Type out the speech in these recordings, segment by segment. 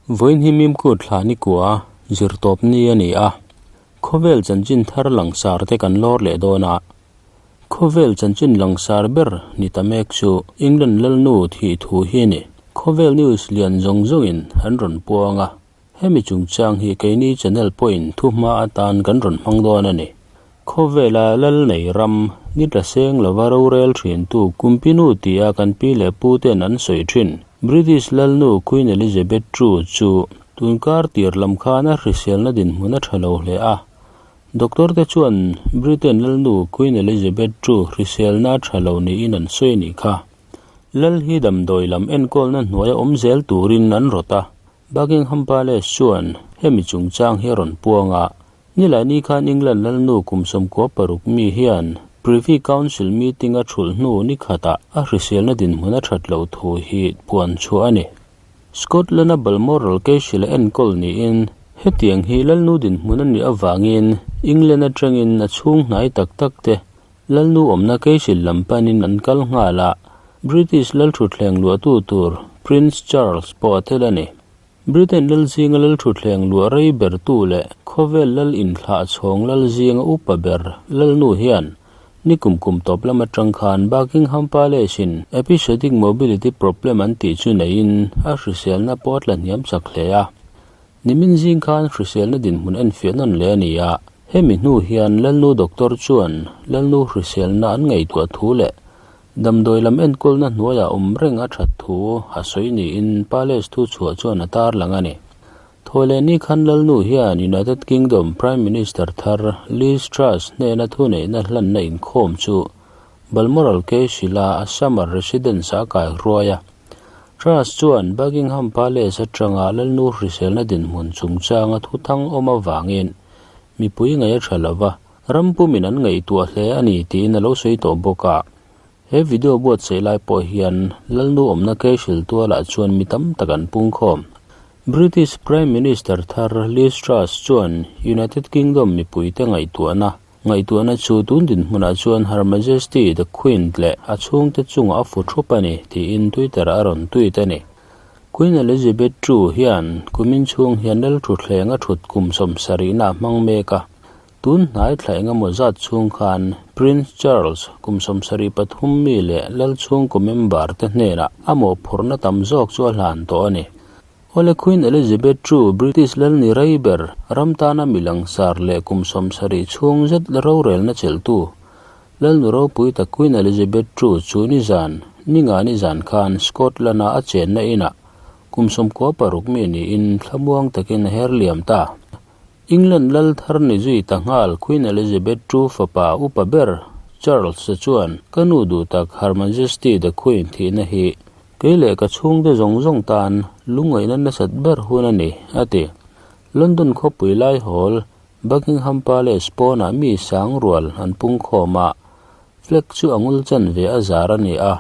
Vawiin hi Mimkut thla ni kua zirtawp ni a ni a, khawvel chanchin thar langsar te kan lawr leh dawn a. Khawvel chanchin langsar ber ni ta mek chu England lalnu thih thu hi a ni. Khawvel news lian zawng zawngin an rawn puang a, hemi chungchang hi keini channel pawhin thuhma atan kan rawn hmang dawn a ni. Khawvela lal nei ram ni tla seng lova rorel thintu Kumpinu tia kan pi leh pu ten an sawi thin British lalnu Queen Elizabeth ii chu tunkar tir lam khan a hriselna dinhmun a tha lo hle a. Doctor te chuan Britain lalnu Queen Elizabeth ii hriselna a tha lo niin an sawi a nih kha. Lal hi damdawi lam enkawlna hnuaia awm zel turin an rawt a. Buckingham Palace chuan hemi chungchang hi a rawn puang a, Nilaini khan England lalnu kum 16 mi hian Privy Council meeting a thulh hnu ni khatah a hriselna dinhmun a that loh thu hi puan chhuah a ni. Scotland-a Balmoral Castle a enkawl niin hetiang hi lalnu dinhmun a nih avangin England atangin a chhung hnai tak tak te lalnu awmna Castle lam panin an kal nghal a, British lalthutthleng luahtu tur Prince Charles pawh a tel a ni. Britain lal zinga lal thutthleng luah rei bertu leh khawvel lal inthlah chhawng lal zinga upa ber lalnu hian ni kum kum tawp lam atang khan Buckingham Palace in episodic mobility problem an tih chu neiin a hriselna pawh a tla hniam chak hle a. Nimin zing khan hriselna dinhmun enfiah nawn leh a ni a, hemi hnu hian lalnu doctor chuan lalnu hriselna an ngaihtuah thu leh Damdawi lam enkawlna hnuaiah awm reng a that thu a sawi niin Palace thu chhuah chuan a tarlang a ni. Thawhlehni khan Lalnu hian United Kingdom Prime Minister thar Liz Truss hnena thuneihna hlanna inkhawm chu Balmoral Castle-a a summer residence a kai hruai a. Truss chuan Buckingham Palace atanga Lalnu hriselna dinhmun chungchanga thuthang awm avangin mipui ngaih a tha lova, Ram pumin an ngaihtuah hle a ni tiin a lo sawi tawh bawk a. He video buatsaih lai pawh hian Lalnu awmna Castle tualah chuan mi tam tak an pungkhawm. British Prime Minister thar Liz Truss chuan United Kingdom mipuite ngaihtuahna ngaihtuahna chu tun dinhmunah chuan Her Majesty The Queen leh a chhungte chungah a fu thup a ni tiin Twitter-ah a rawn tweet a ni. Queen Elizabeth ii hian kumin chhung hian Lalthutthleng a thut kum 70 a hmang mek a. Tun hnai thla engemaw zat chhung khan Prince Charles kum 73 mi leh lal chhungkaw member te hnenah a mawhphurhna tam zawk chu a hlan tawh a ni. Awle Queen Elizabeth ii British lal ni rei ber ram tana mi langsar leh kum 70 chhung zet rorelna chelhtu Lalnu ropui tak Queen Elizabeth ii chu nizan ninga nizan khan Scotland-a a chenna inah kum 96 mi niin thlamuang takin a her liam ta. England lal thar ni zui ta nghal Queen Elizabeth ii fapa upa ber Charles chuan ka nu duh tak Her Majesty the Queen thihna hi kei leh ka chhungte zawng zawng tan lungngaihna nasat ber hun a ni, a ti. London khawpui laihawl Buckingham Palace pawnah mi sang rual an pungkhawm a, flag chu a ngul chan ve a zar a ni a,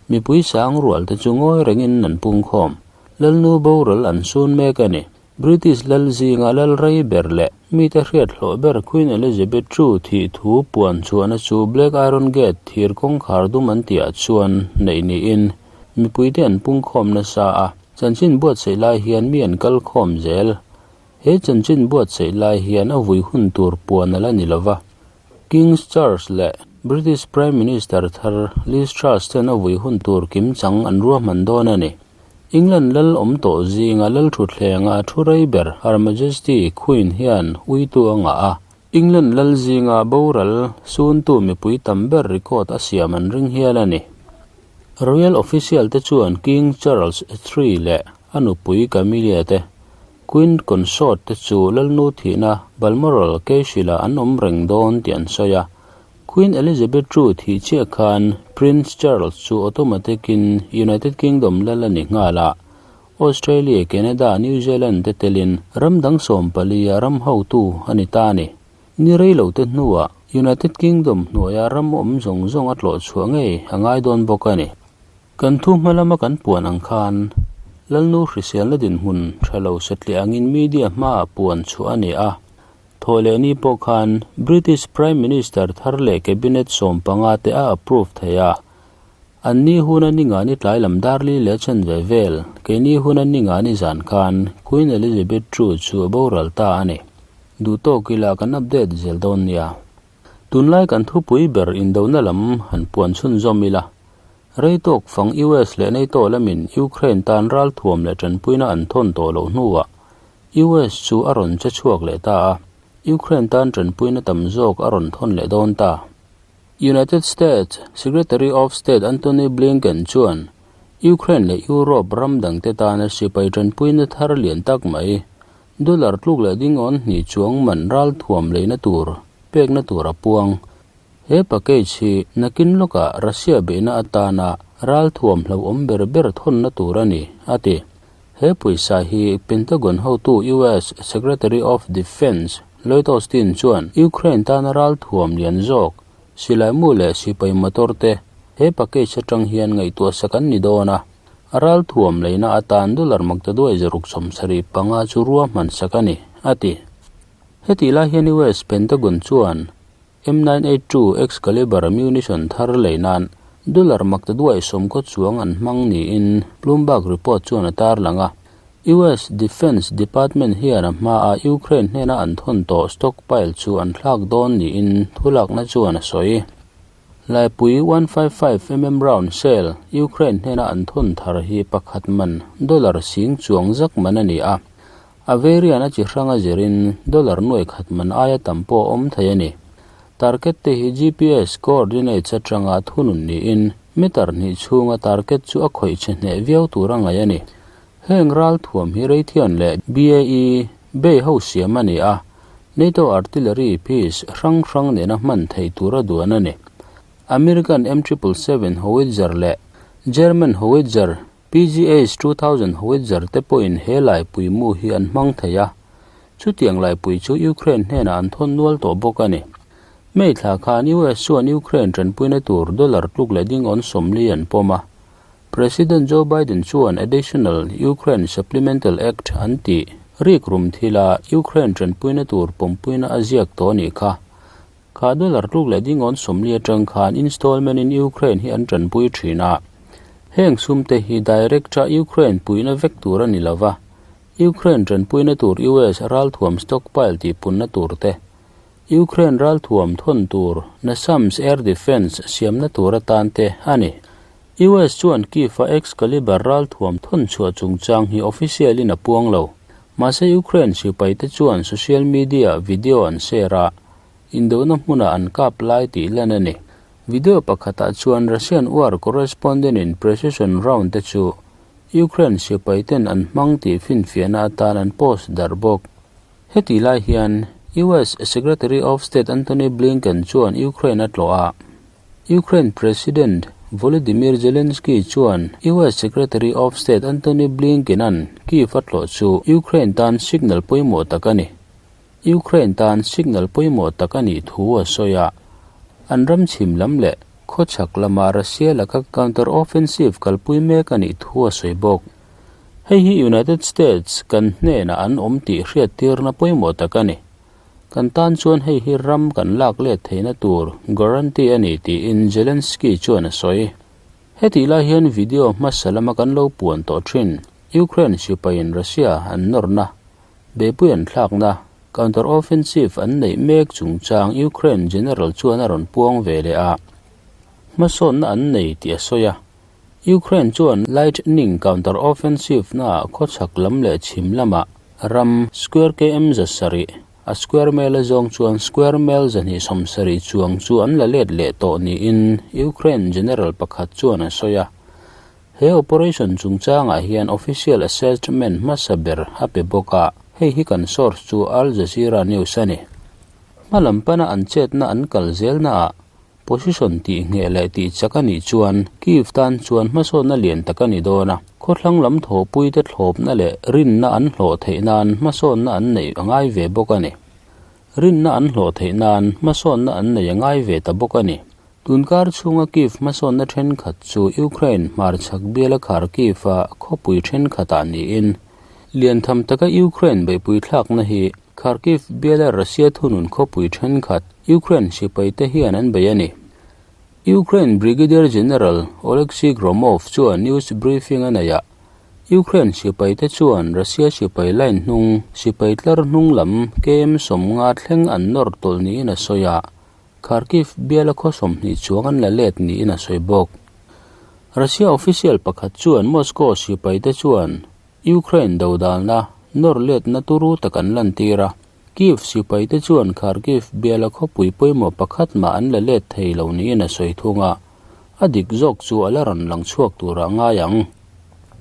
mipui sang rual te chu ngawi rengin an pungkhawm. Lalnu boral an sun mek a ni. British lal zinga lal rei ber leh mite hriat hlawh ber Queen Elizabeth ii thih thu puan chhuahna chu Black Iron Gate thir kawngkhar dum an tihah chuan neih niin mipuite an pungkhawm nasa a, chanchin buatsaih lai hian mi an kal khawm zel. He chanchin buatsaih lai hian a vui hun tur puan a la ni lova, King's Charles leh British Prime Minister thar Liz Truss ten a vui hun tur kimchang an ruahman dawn a ni. England lal awm tawh zinga lal thutthleng a thu rei ber Her Majesty Queen hian uitu a ngah a, England lal zinga boral suntu mipui tam ber record a siam an ring hial a ni. Royal official te chuan King Charles ii leh a nupui Camilla te, Queen Consort te chu lalnu thihna Balmoral Castle-ah an awm reng dawn tih an sawi a. Queen Elizabeth ii thih chiah khan Prince Charles chu automatic-in United Kingdom lal a ni nghal a, Australia, Canada, New Zealand te telin ram dang 14 a ram hotu a ni ta a ni. Ni rei lo te hnuah United Kingdom hnuaia ram awm zawng zawng a tlawh chhuah ngei a ngai dawn bawk a ni. Kan thu hma lama kan puan ang khan Lalnu hriselna dinhmun tha lo satliah angin media hmaah puan chhuah a ni a. Thawhlehni pawh khan British Prime Minister thar leh Cabinet 15 te a approve thei a. An ni huna ningani tlai lam dar li leh chanve vel, keini huna ningani zan khan Queen Elizabeth ii chu a boral ta a ni. Duh tawk ila kan update zel dawn nia. Tunlai kan thupui ber indona lam han puan chhunzawm ila. Rei tawk fang US leh NATO lamin Ukraine tan ralthuam leh tanpuina an thawn tawh loh hnuah US chu a rawn che chhuak leh ta a, Ukraine tan tanpuina tam zawk a rawn thawn leh dawn ta. United States Secretary of State Antony Blinken chuan Ukraine leh Europe ram dangte tana sipai tanpuina thar lian tak mai, dollar tluk leh dingawn hnih chuang man ralthuam leina tur pekna tur a puang. He package hi nakin lawkah Russia beihna atana ralthuam hlauhawm ber ber thawnna tur a ni, a ti. He pawisa hi Pentagon hotu US Secretary of Defence Lloyd Austin chuan Ukraine tana ralthuam lian zawk, silaimu leh sipai motor te he package atang hian ngaihtuah sak an ni dawn a. A ralthuam leina atan dollar maktaduai 675 chu ruahman sak a ni, a ti. Hetih lai hian US Pentagon chuan M nine eight two Excalibur munition thar lei nan dollar maktaduai sawmkaw chuang an hmang niin Bloomberg report chuan a tarlang a. US Defence Department hian a hmaa Ukraine hnena an thawn tawh stockpile chu an thlak dawn niin thulakna chuan a sawi. Laipui 155mm round shell Ukraine hnena an thawn thar hi pakhat man dollar sing chuang zak man a ni a. A variant a chi hrang a zirin dollar nuai khat man aia tam pawh a awm thei a ni. Target te hi GPS coordinates atanga thunun niin meter hnih chhunga target chu a khawih chhe hneh viau tur a ngaih a ni. Heng ralthuam hi Raytheon leh BAE bay ho siam a ni a, NATO artillery piece hrang hrang nena hman theih tura duan a ni. American M triple seven howitzer leh German howitzer PGH 2000 howitzer te pawhin he laipui mu hi an hmang thei a, chutiang laipui chu Ukraine hnenah an thawn nual tawh bawk a ni. May thla khan US chuan Ukraine tanpuina tur dollar tluk leh dingawn 40 an pawm a, President Joe Biden chuan Additional Ukraine Supplemental Act an tih rikrum thila Ukraine tanpuina tur pawmpuina a ziak tawh a nih kha. Kha dollar tluk leh dingawn 40 atang khan installment in Ukraine hi an tanpui thin a. Heng sumte hi direct a Ukraine puihna vek tur a ni lova, Ukraine tanpuina tur US ralthuam stockpile tihpunna tur te, Ukraine ralthuam thawn tur NASAMS air defence siamna tur atan te a ni. US chuan Kyiv-a Excalibur ralthuam thawn chhuah chungchang hi official in a puang lo. Mahse Ukraine sipaite chuan social media video an share a, indona hmunah an kap lai tih lan a ni. Video pakhatah chuan Russian war correspondent in precision round te chu Ukraine sipaiten an hmang tih finfiahna atan an post darh bawk. Heti lai hian US Secretary of State Antony Blinken chuan Ukraine a tlawh a, Ukraine President Volodymyr Zelensky chuan US Secretary of State Antony Blinken-a'n Kyiv a tlawh chu Ukraine tan signal pawimawh tak a ni. Ukraine tan signal pawimawh tak a nih thu a sawi a, an ram chhim lam leh khawchhak lama Russia laka counter-offensive kalpui mek a nih thu a sawi bawk. Hei hi United States kan hnenah an awm tih hriattirna pawimawh tak a ni. Kan tan chuan hei hi ram kan lak let theihna tur guarantee a ni tiin Zelensky chuan a sawi. Hetih lai hian video hmasa lama kan lo puan tawh thin Ukraine sipaiin Russia an nawrna, beipui an thlakna, counter-offensive an neih mek chungchang Ukraine general chuan a rawn puang ve leh a, hmasawnna an nei tih a sawi a. Ukraine chuan Lightning counter-offensive naah khawchhak lam leh chhim lamah ram square km 700, a square mel a zawng chuan square mel 270 chuang chu an la let leh tawh niin Ukraine general pakhat chuan a sawi a. He operation chungchangah hian official assessment hmasa ber a pe bawk a, hei hi kan source chu Al Jazeera News a ni. Hmalam pana an chetna an kal zelnaah Position tih ngheh leh tih chak a nih chuan Kyiv tan chuan hmasawnna lian tak a ni dawn a, khawthlang lam thawhpuite thlawpna leh rinna an hlawh theih nan hmasawnna an neih a ngai ve bawk a ni. Rinna an hlawh theih nan hmasawnna an neih a ngai ve ta bawk a ni. Tunkar chhunga Kyiv hmasawnna thenkhat chu Ukraine hmarchhak biala Kharkiv-a khawpui thenkhatah niin, lian tham taka Ukraine beihpui thlakna hi Kharkiv biala Russia thunun khawpui thenkhat Ukraine sipaite hian an bei a ni. Ukraine Brigadier General Oleksiy Gromov chuan news briefing a neih ah Ukraine sipaite chuan Russia sipai line hnung, sipai tlar hnung lam KM 50 thleng an nawr tawlh niin a sawi a, Kharkiv biala khaw 20 chuang an la let niin a sawi bawk. Russia official pakhat chuan Moscow sipaite chuan Ukraine dodalna nawr letna turu tak an lantir a, Kyiv sipaite chuan Kharkiv biala khawpui pawimawh pakhat mah an la let thei lo niin a sawi thung a. A dik zawk chu a la rawn lang chhuak turah ngai ang.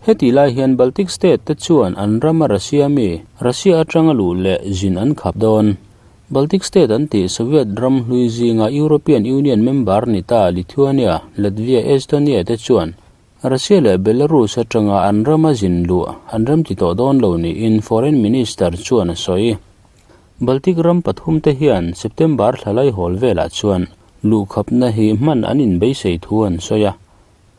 Heti lai hian Baltic State te chuan an rama Russia mi, Russia atanga luh leh zin an khap dawn. Baltic State an tih Soviet ram hlui zinga European Union member ni ta Lithuania, Latvia, Estonia te chuan Russia leh Belarus atanga an rama zin luh an remti tawh dawn lo niin Foreign Minister chuan a sawi. Baltic ram pathum te hian September thla laihawl velah chuan Luhkhapna hi hman an inbeisei thu an sawi a,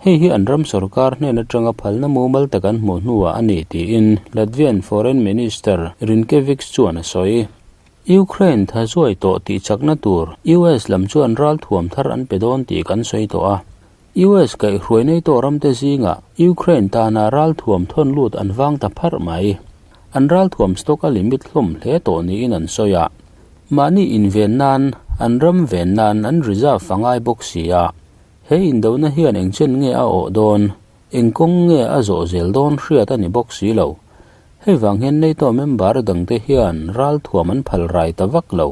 hei hi an ram sorkar hnen atanga phalna mumal tak an hmuh hnuah a ni tiin Latvian Foreign Minister Rinkevics chuan a sawi. Ukraine tha zuai tawh tih chakna tur US lam chuan ralthuam thar an pe dawn tih kan sawi tawh a. US kaihhruai nei tawh ramte zingah Ukraine tana ralthuam thawn lut an vang ta pharh mai. An ralthuam stock a limit hlawm hle tawh niin an sawi a. Mahni inven nan, an ram ven nan an reserve a ngai bawk si a. He indona hian eng chen nge a awh dawn, eng kawng nge a zawh zel dawn hriat a ni bawk si lo. Hei vang hian NATO member dangte hian ralthuam an phal rai ta vak lo.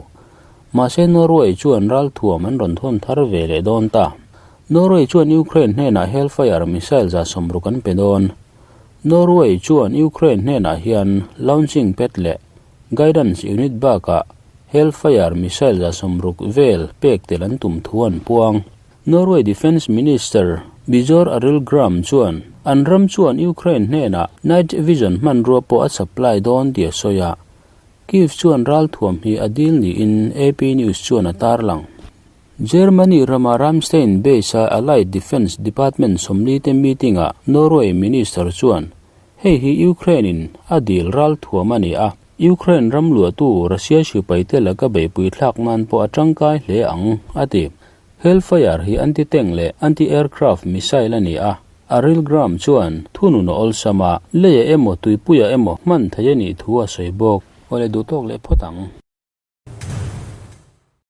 Mahse Norway chuan ralthuam an rawn thawn thar ve leh dawn ta. Norway chuan Ukraine hnenah Hellfire missile 60 an pe dawn. Norway chuan Ukraine hnenah hian launching pad leh Guidance Unit bakah Hellfire missile 60 vel pek tel an tum thu an puang. Norway Defence Minister Bjorn Arild Gram chuan an ram chuan Ukraine hnenah night vision hmanrua pawh a supply dawn tih a sawi a. Kyiv chuan ralthuam hi a dil niin AP News chuan a tarlang. Germany rama Ramstein base-a Allied Defence Department 40 te meeting-ah Norway Minister chuan Hei hi Ukraine-in a dil ral thuam a ni a, Ukraine ram luahtu Russia sipaite laka beihpui thlak nan pawh a tangkai hle ang, a ti. Hellfire hi anti-tank leh anti-aircraft missile a ni a, Arild Gram chuan thunun a awlsam a, leiah emaw tuipuiah emaw hman theih a nih thu a sawi bawk. Awle duh tawk leh phawt ang.